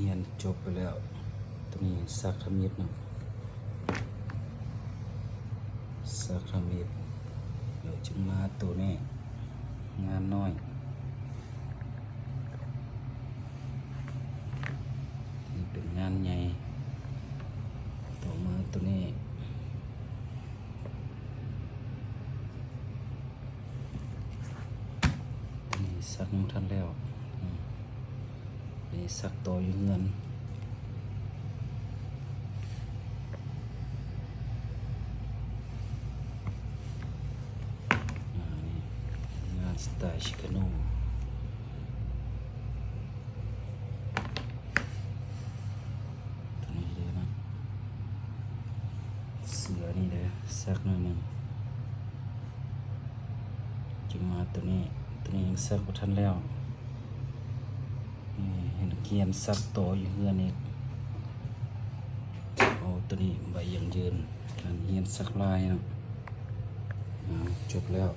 ຮຽນຈົບໄປແລ້ວ. ໂຕນີ້ສັກທຳອິດເນາະ ສັກທຳອິດ. ແລ້ວຈຶ່ງມາໂຕນີ້ ງານນ້ອຍ ນີ້ເປັນງານໃຫຍ່. ຕໍ່ມາໂຕນີ້ ໂຕນີ້ສັກຍັງບໍ່ທັນແລ້ວ. ອືມ ນີ້ສັກຕໍ່ຢູ່ເຮືອນ. ອາ ນີ້ງານສະໄຕລ໌ຊິກາໂນ. ໂຕນີ້ເດ້ນະ ເສື້ອນີ້ເດ້ ສັກໜ້ອຍໜຶ່ງ. ຈຶ່ງມາໂຕນີ້ ໂຕນີ້ຍັງສັກບໍ່ທັນແລ້ວ. ນີ້ເຫັນນັກຮຽນສັກຕໍ່ຢູ່ເຮືອນອີກ. ໂອ້ ໂຕນີ້ໃບຢັ້ງຢືນ ນັກຮຽນສັກລາຍເນາະ. ອາ ຈົບແລ້ວ.